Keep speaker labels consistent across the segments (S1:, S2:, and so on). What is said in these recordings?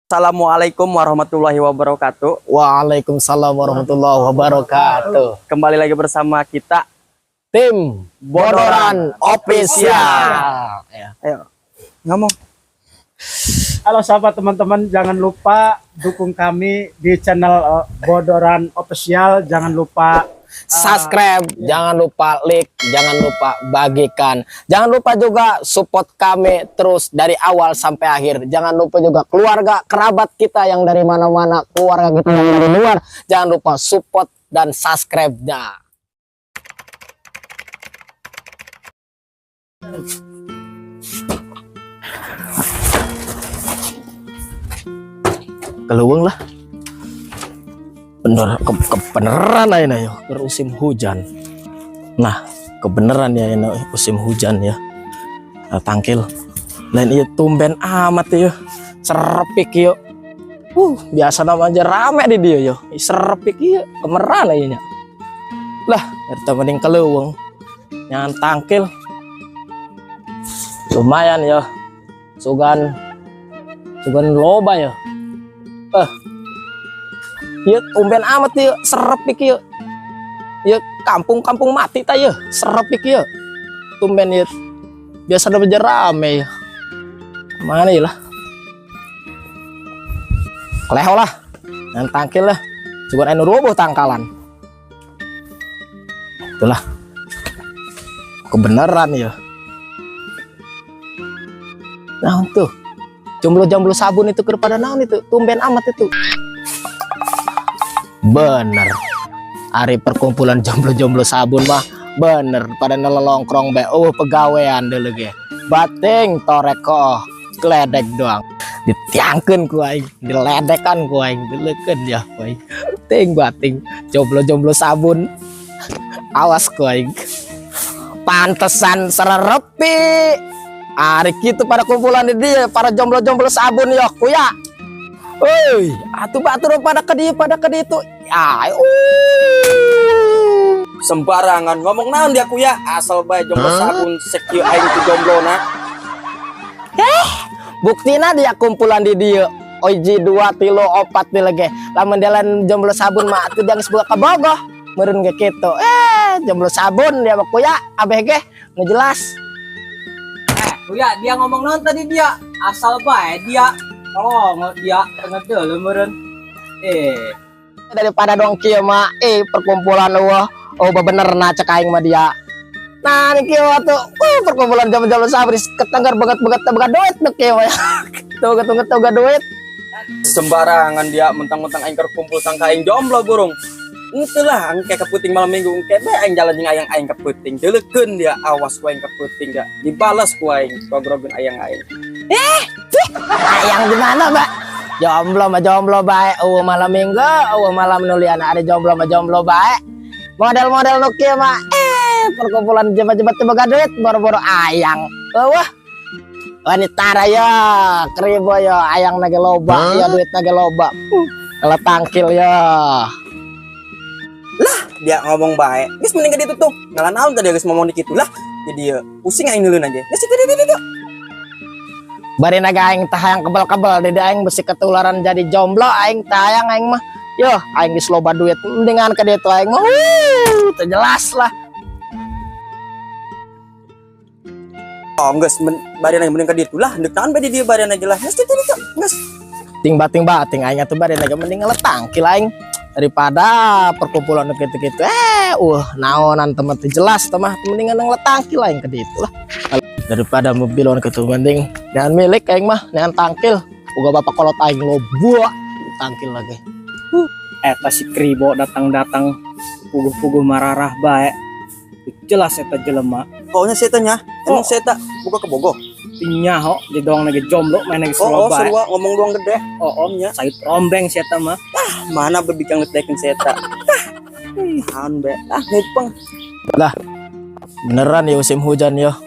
S1: Assalamualaikum warahmatullahi wabarakatuh.
S2: Waalaikumsalam warahmatullahi wabarakatuh.
S1: Kembali lagi bersama kita,
S2: Tim Bodoran Official. Ya.
S1: Ayo ngomong.
S3: Halo sahabat teman-teman, jangan lupa dukung kami di channel Bodoran Official. Jangan lupa
S2: Subscribe, jangan lupa like, jangan lupa bagikan. Jangan lupa juga support kami terus dari awal sampai akhir. Jangan lupa juga keluarga, kerabat kita yang dari mana-mana, keluarga kita yang dari luar. Jangan lupa support dan subscribe-nya. Keluang lah. Bener, kebenaran aja yo, musim hujan. Nah, kebenaran ya ini musim hujan ya. Nah, tangkil. Lain iya tumben amat ya. Serepik yo. Biasa namanya rame di dia yo. Serepik iya, kemeran aja. Lah, eta mending keleuweung. Jangan tangkil. Lumayan ya. Sugan sugan loba ya. Iya, tumben amat ya, serepik ya. Ya kampung-kampung mati ta ya, serepik ya. Tumben ya. Biasa aja rame ya. Mana ya lah. Leho lah. Yang tangkil lah. Sugan anu roboh tangkalan. Itulah. Kebenaran ya. Nah tuh. Jomblo-jomblo sabun itu kepada naon itu, tumben amat itu. Bener. Ari perkumpulan jomblo-jomblo sabun mah bener pada nelongkrong be. Oh, pegawean deuleu ge. Bating toreko gledek doang. Ditiangkeun ku aing, diledekan ku aing, dileukeun ya ku aing. Ting bating jomblo-jomblo sabun. Awas ku aing. Pantesan sererepi. Ari kitu pada kumpulan di dia para jomblo-jomblo sabun yo kuya. Woi, atuh batur pada ke ditu. Ya.
S1: Sembarangan ngomong naon dia kuya, asal bae jomblo sabun sekieu aing tu jomblona.
S2: Buktina dia kumpulan di dia. Oji dua tilo opat di lege. Lamun jalan jomblo sabun mah atuh jangan sebuah kabogoh. Meureun ge kitu. Jomblo sabun dia mah kuya abeh ge nu jelas.
S4: Kuya, dia ngomong naon tadi dia? Asal bae dia. Oh, dia tengah meureun.
S2: Daripada dong kieu mah perkumpulan eueuh oh bener na cek aing mah dia. Nah, ini kieu atuh perkumpulan jomblo-jomblo sabun ketenggar banget-banget boga duit nu kieu mah. Tuh banget boga duit.
S1: Sembarangan dia, mentang-mentang aing keur kumpul sangka aing jomblo burung. Itulah angke keputing malam minggu engke bae aing jalan jeung ayang aing keputing. Deulekeun dia, awas ku aing keputing dia. Dibalas ku aing, gogrogeun ayang aing.
S2: Ayang gimana, Mbak? Jomblo mah jomblo bae, eueuh malam minggu, eueuh malam nuliana ada jomblo mah jomblo bae. Model-model nu kieu mah perkumpulan jebat-jebat teu boga duit boro-boro ayang. Eueuh. Wanita raya, kribo ya, ayang nage loba, ya duit nage loba. Kalau tangkil ya.
S1: Dia ngomong bae. Geus mending ke ditu tuh. Ngalah naon tadi geus ngomong dikitu lah. Jadi ya, pusing aing neuleun aja. Geus itu itu itu.
S2: Bari naga aing tah hayang kebel-kebel di aing besi ketularan jadi jomblo aing tah hayang aing mah. Yo, aing geus loba duit mendingan ke ditu aing mah. Teu jelas lah.
S1: Oh, geus bari aing mending ke ditu lah. Deuk naon bae di dieu bari aing lah. Geus itu itu. Geus.
S2: Ting bating bating aing atuh bari naga mending ngeletangkil aing daripada perkumpulan gitu-gitu. Naonan teman teu jelas teh mah mendingan ngeletangkil aing ke ditu lah. Daripada mobilon gitu mending jangan milik aing mah, jangan tangkil. Uga bapak kolot aing loba tangkil lagi.
S4: Eta si Kribo datang-datang puguh-puguh mararah bae. Jelas eta jelema.
S1: Pokoknya saya tanya, emang saya tak buka ke Bogo.
S4: Nya ho, di doang lagi jomblo main lagi
S1: Oh,
S4: seru bae.
S1: Seru ngomong doang gede.
S4: Oh,
S1: nya.
S4: Sayut rombeng si eta mah.
S1: Mana berbincang ngetekin saya tak. Ah, be. Ah, ngupeng.
S2: Lah, beneran ya musim hujan ya.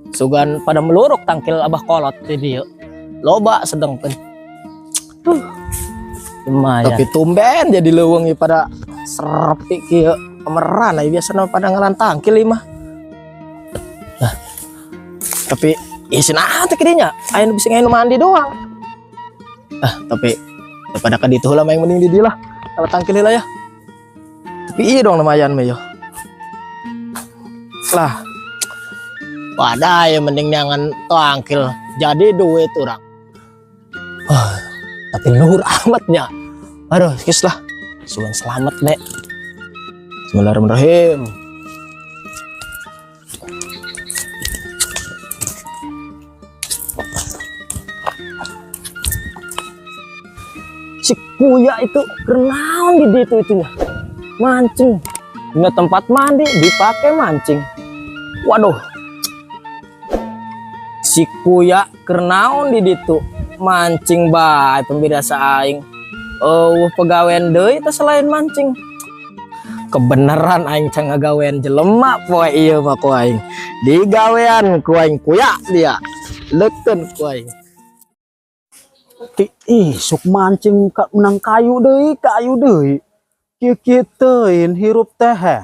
S2: Sugan pada meluruk tangkil abah kolot di dia. Loba sedang kan.
S4: Lumayan.
S2: Tapi tumben jadi leuweung ieu pada serepi kieu kemeran aya biasana pada ngalan tangkil ieu mah. Nah, tapi ieu cenah teh kidinya aya nu bisa nganu mandi doang. Ah, tapi daripada ka ditu heula mah yang mending di dieu lah. Kalau tangkil heula ya. Tapi iya dong lumayan mah yo. Lah. Wadah ya mending jangan tangkil. Jadi duit orang. Wah, tapi luhur amatnya. Aduh, geus lah. Sugan selamat, Nek. Bismillahirrahmanirrahim. Si kuya itu kenaon di ditu itunya. Mancing. Ini tempat mandi dipakai mancing. Waduh. Si kuya kenaon di ditu mancing bae pembirasa aing. Oh, pegawean deui teh selain mancing. Kebenaran aing can ngagawean jelema poe ieu mah ku aing. Digawean ku aing kuya dia. Leukeun ku aing.
S3: Ih, sok mancing ka menang kayu deui, kayu deui. Kieu-kieu teuing hirup teh. Heh.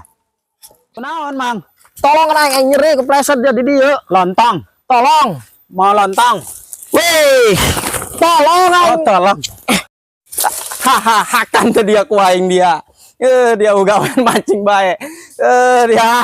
S3: Kunaon, Mang?
S2: Tolong aing, aing nyeri kepleset dia di dieu.
S3: Lontong.
S2: Tolong.
S3: Mau lontong?
S2: Wih, tolong
S3: Oh,
S2: aing.
S3: tolong.
S1: Hahaha kan tuh dia ku aing dia. Eh dia ugawan mancing bae. Eh dia.